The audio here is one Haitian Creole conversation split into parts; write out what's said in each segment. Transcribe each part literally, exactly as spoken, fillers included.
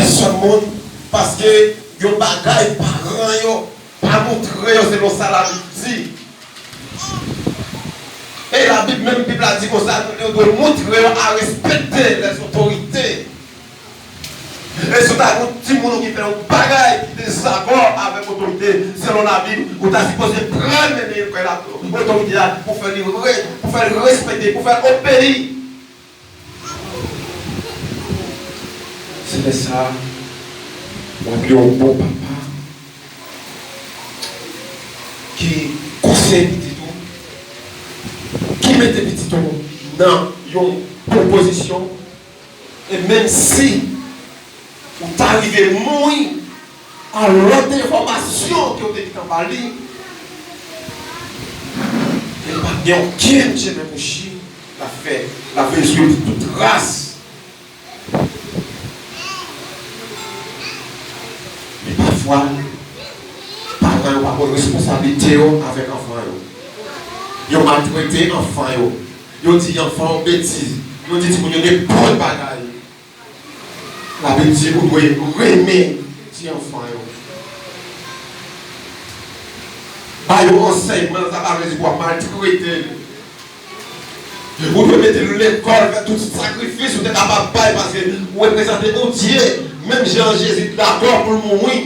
Pèsonn moun, paske yon bagay paran yo pa montre yo selon sa Labib di. E Labib menm, Bib la di konsa, nou dwe montre yo a respekte lèzotorite. E si w ta gen yon timoun ou ki fè yon bagay ki dezakò avèk otorite, selon Labib, ou ta sipoze pran l mennen l kay la otorite a pou fè li re-, pou fè l respekte, pou fè l obeyi. Se lè sa a, w ap yon bon papa ki konseye pitit ou, ki mete pitit ou nan yon bon pozisyon, e menm si ou ta rive mouri, a lòt enfòmasyon ke w te gentan ba li, e pa gen okenn chemen kouchi l ap fè, l ap vin swiv tout tras. Men pafwa, paran yo pa pran responsablite yo avèk anfan yo. Yo maltrete anfan yo. Yo di anfan yo betiz. Yo di timoun yo nenpòt bagay. Labib di ou dwe renmen ti anfan yo. Ba yo ansèyman, sa pa vle di pou w ap maltrete l. Ou dwe mete l lekòl, fè tout sakrifis ou te kapab bay, paske ou reprezante yon Dye. Menm jan Jezi t dakò pou l mouri,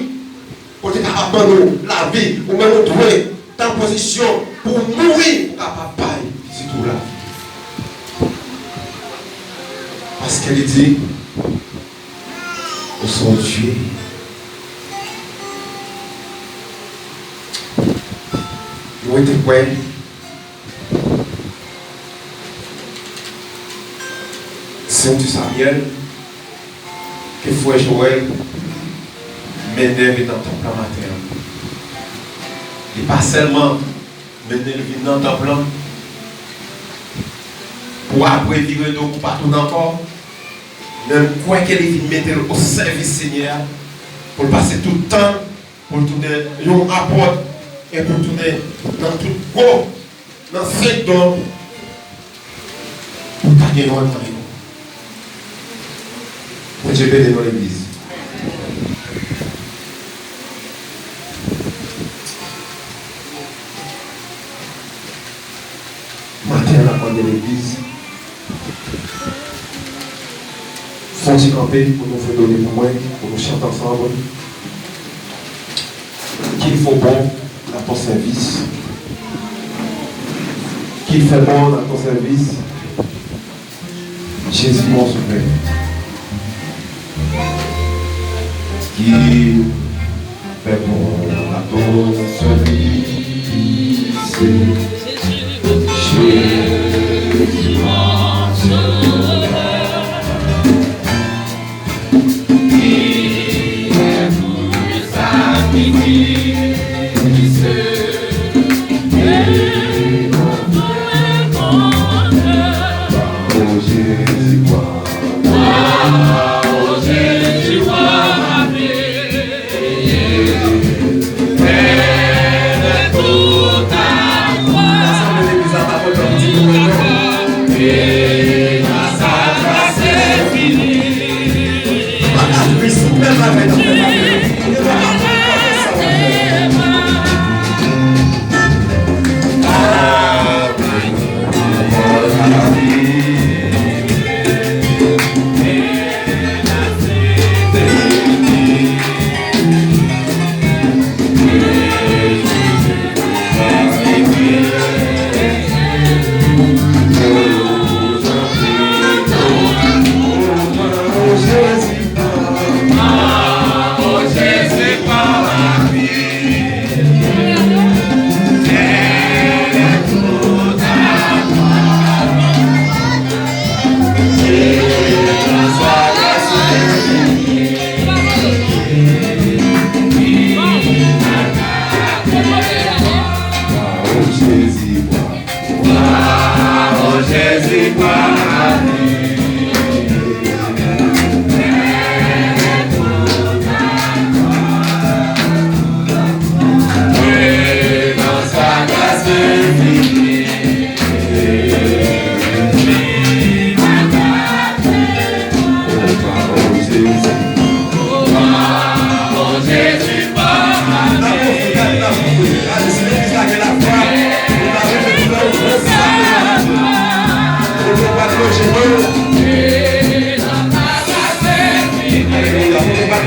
pou l te kapab ban nou lavi, ou menm ou dwe nan pozisyon pou w mouri, pou w kapab bay pitit ou lavi. Paske li di, ou se yon Dye. Nou rete kwè, Senti Samyèl, ke frè Joel mennen vin nan tanp lan maten an. Li pa sèlman mennen l vin nan tanp lan pou apre vire do pou pa tounen ankò, men m kwè ke li vin mete l o sèvis Senyè a, pou l pase tout tan, pou l tounen yon apot e pou l tounen nan tout gwo, nan senk don, pou l pa gen yon nan yo. Bondye beni nou, legliz. Maten an, n ap mande legliz fè yon ti kanpe pou nou fredone pou mwen, pou nou chante ansanm. Qu'il faut bon à ton service. Qu'il fait bon à ton service. Jésus, mon sauveur. Qu'il fait bon à ton service. Jésus, mon sauveur.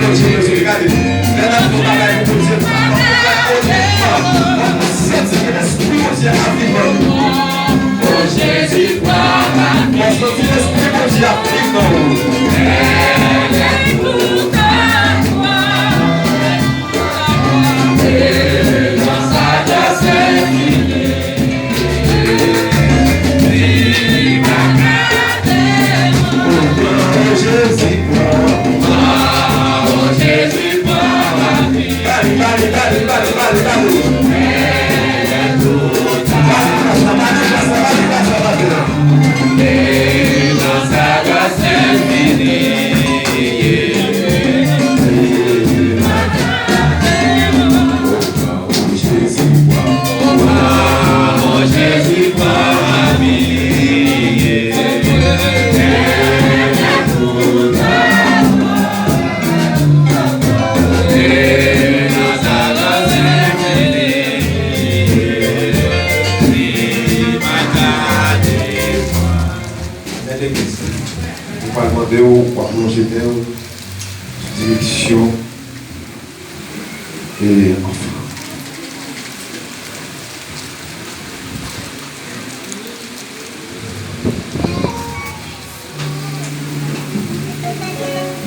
Bondye, Bondye, gade. Lè n ap fè yon bagay pou Bondye, w ap santi ke Lespri Bondye ap viv nan nou. O Jezi, w ap santi Lespri Bondye ap viv nan ou. Mèt legliz, nou pral mande w pou w ap lonje men w sou direksyon e anfan.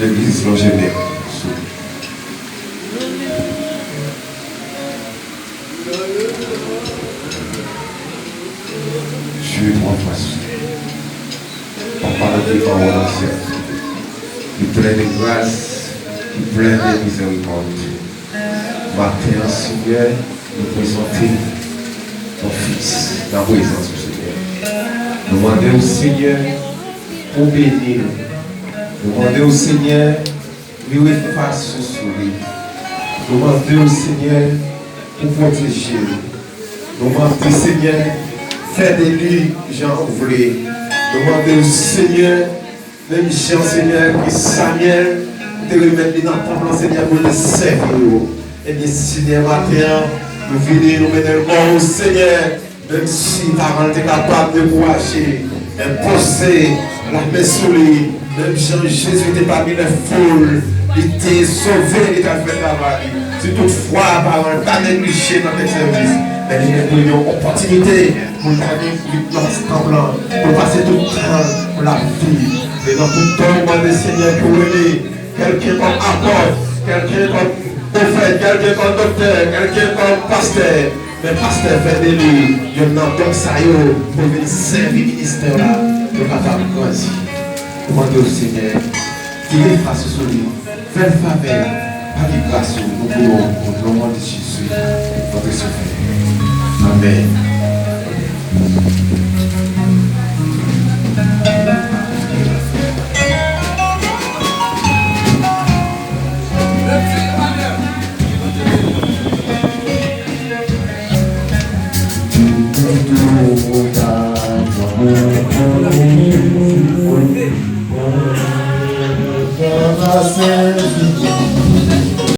Legliz, lonje men w sou. Dye, twa fwa sou. Papa, nou te an w nan syèl, ki plen de gras, ki plen de mizerikòd. Maten an, Senyè, nou prezante yon fis nan prezans ou, Senyè. Nou mande w, Senyè, pou w beni l. Nou mande w, Senyè, vire fas ou sou li. Nou mande w, Senyè, pou w pwoteje l. Nou mande, Senyè, fè de li jan ou vle. Nou mande w, Senyè, menm jan, Senyè, ke Samyèl te remèt li nan tanp lan, Senyè, pou l te sèvi w. Ebyen, Senyè, maten an, nou vini, nou mennen l ba w, Senyè. Menm si paran l te kapab dekouraje, men poze lamen sou li, menm jan Jezi te pami lè foul, li te sove, li t al fè travay li. Si toutfwa paran l pa neglije nan fè sèvis, men li gen pou li yon opòtinite pou l ta vin nan tanp lan, pou l pase tout tan l pou l ap viv. E nan tout tan, nou mande Senyè pou w rele kèlken kòm apòt, kèlken kòm pwofèt, kèlken kòm doktè, kèlken kòm pastè. Men pastè fè de li youn nan don sa yo pou vin sèvi ministè la, pou kapab grandi. Nou mande w, Senyè, vire fas ou sou li, fè l favè, pale gras ou, nou priye w, o non de Jezi, notre Sauveur. Amèn.